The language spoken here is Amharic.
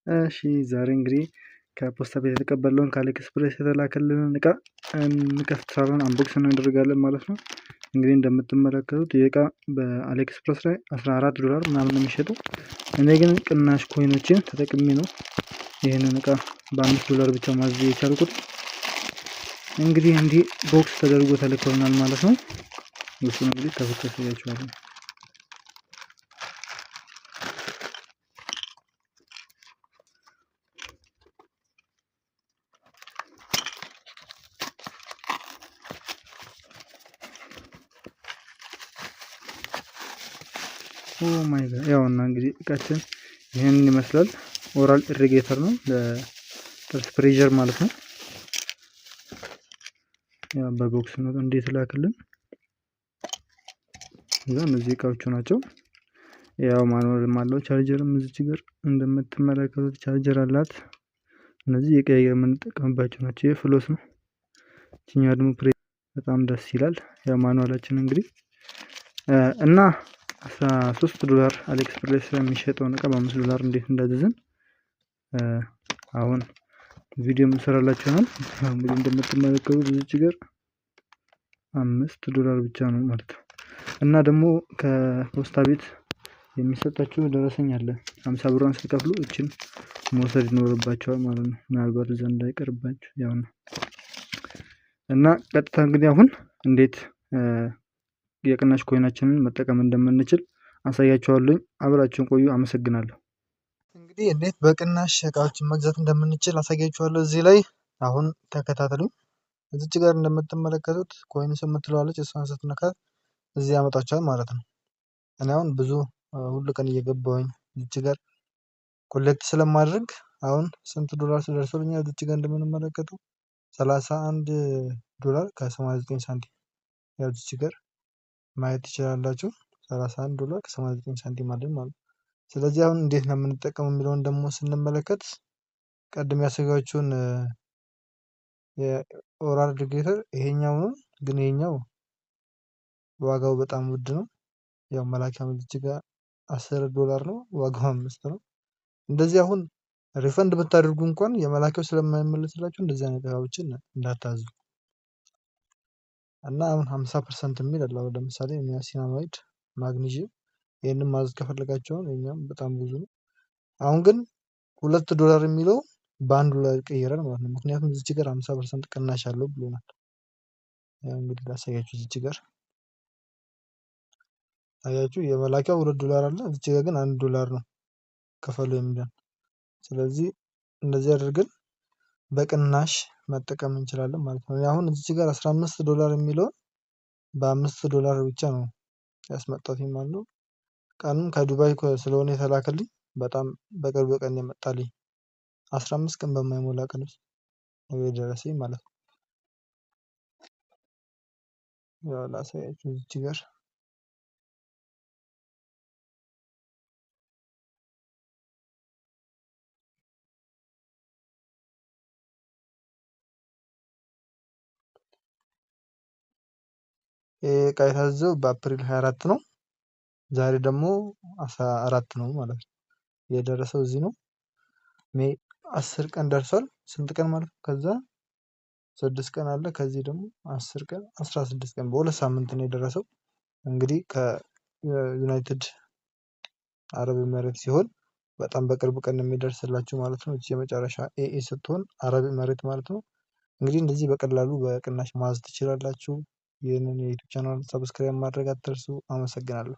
እሺ ዛሬ እንግዲህ ከፖስታ ቤት የተቀበልነውን ከ AliExpress የተላከልንን እቃ እንከፍታለን፣ unbox እናደርጋለን ማለት ነው። እንግዲህ እንደምትመለከቱት ይህ እቃ በ AliExpress ላይ 14 ዶላር ምናምን ነው የሚሸጠው። እኔ ግን ቅናሽ coin ኦችን ተጠቅሜ ነው ይህንን እቃ በ5 ዶላር ብቻ ማዘዝ የቻልኩት። እንግዲህ እንዲህ box ተደርጎ ተልኮልናል ማለት ነው። እሱን እንግዲህ ከፍቼ አሳያችኋለሁ። Oh my God! ያው እና እንግዲህ እቃችን ይህንን ይመስላል። Oral irrigator ነው፣ ለጥርስ pressure ማለት ነው። ያው በ box ነው እንዴት ላክልን። እዛ እነዚህ እቃዎቹ ናቸው። ያው manual ም አለው፣ ቻርጀርም እዚች ጋር እንደምትመለከቱት ቻርጀር አላት። እነዚህ የቀያየር የምንጠቀምባቸው ናቸው። ይህ floss ነው። ይችኛዋ ደግሞ በጣም ደስ ይላል። ያው manual ኣችን እንግዲህ እና 13 ዶላር AliExpress ላይ የሚሸጠውን እቃ በ5 ዶላር እንዴት እንዳዘዝን አሁን ቪዲዮ የምሰራላችሁ ይሆናል። እንግዲህ እንደምትመለከቱት እዚች ጋር 5 ዶላር ብቻ ነው ማለት ነው። እና ደግሞ ከፖስታ ቤት የሚሰጣችሁ ደረሰኝ አለ። 50 ብሯን ስትከፍሉ እችን መውሰድ ይኖርባችኋል ማለት ነው። ምናልባት እዛ እንዳይቀርባችሁ ያው ነው። እና ቀጥታ እንግዲህ አሁን እንዴት የቅናሽ coin ኣችንን መጠቀም እንደምንችል አሳያችኋለሁ። አብራችሁን ቆዩ። አመሰግናለሁ። እንግዲህ እንዴት በቅናሽ እቃዎችን መግዛት እንደምንችል አሳያችኋለሁ እዚህ ላይ አሁን ተከታተሉኝ። እዚች ጋር እንደምትመለከቱት coins የምትለዋለች፣ እሷን ስትነካት እዚህ ያመጣችኋል ማለት ነው። እኔ አሁን ብዙ ሁሉ ቀን እየገባሁኝ እዚች ጋር collect ስለማድረግ አሁን ስንት ዶላር ደርሶልኛል? እዚች ጋር እንደምንመለከተው 31 ዶላር ከ89 ሳንቲም፣ ያው እዚች ጋር ማየት ትችላላችሁ። 31 ዶላር ከ89 ሳንቲም አለኝ ማለት ነው። ስለዚህ አሁን እንዴት ነው የምንጠቀመው የሚለውን ደግሞ ስንመለከት ቀድም ያሳየኋችሁን የ oral irrigator ይሄኛው ነው። ግን ይሄኛው ዋጋው በጣም ውድ ነው። ያው መላኪያው እዚህ ጋር 10 ዶላር ነው፣ ዋጋው 5 ነው። እንደዚህ አሁን refund ብታደርጉ እንኳን የመላኪያው ስለማይመለስላችሁ እንደዚህ አይነት እቃዎችን እንዳታዙ። እና አሁን 50% የሚል አለ። አሁን ለምሳሌ niacinamide፣ ማግኒዥየም ይሄንን ማዘዝ ከፈለጋችሁ ይሄኛው በጣም ብዙ ነው። አሁን ግን 2 ዶላር የሚለው በአንድ ዶላር ይቀየራል ማለት ነው። ምክንያቱም እዚች ጋር 50% ቅናሽ አለው ብሎናል። ያው እንግዲህ ላሳያችሁ፣ እዚች ጋር አያችሁ የመላኪያው 2 ዶላር አለ፣ እዚች ጋር ግን 1 ዶላር ነው ከፈሉ የሚለን። ስለዚህ እንደዚህ አድርገን በቅናሽ መጠቀም እንችላለን ማለት ነው። አሁን እዚች ጋር 15 ዶላር የሚለውን በ5 ዶላር ብቻ ነው ያስመጣሁት ማለት ነው። ቀኑም ከዱባይ ስለሆነ የተላከልኝ በጣም በቅርብ ቀን የመጣልኝ፣ 15 ቀን በማይሞላ ቀን ውስጥ ነው የደረሰኝ ማለት ነው። ያው ላሳያችሁ፣ እዚች ጋር ይሄ እቃ የታዘዘው በአፕሪል 24 ነው። ዛሬ ደግሞ 14 ነው ማለት ነው። የደረሰው እዚህ ነው። May 10 ቀን ደርሷል። ስንት ቀን ማለት ነው? ከዛ 6 ቀን አለ። ከዚህ ደግሞ 10 ቀን፣ 16 ቀን፣ በሁለት ሳምንት ነው የደረሰው። እንግዲህ ከዩናይትድ አረብ ኤሚሬት ሲሆን በጣም በቅርብ ቀን ነው የሚደርስላችሁ ማለት ነው። እቺ የመጨረሻ AE ስትሆን አረብ ኤሚሬት ማለት ነው። እንግዲህ እንደዚህ በቀላሉ በቅናሽ ማዘዝ ትችላላችሁ። ይህንን የ YouTube channel subscribe ማድረግ አትርሱ። አመሰግናለሁ።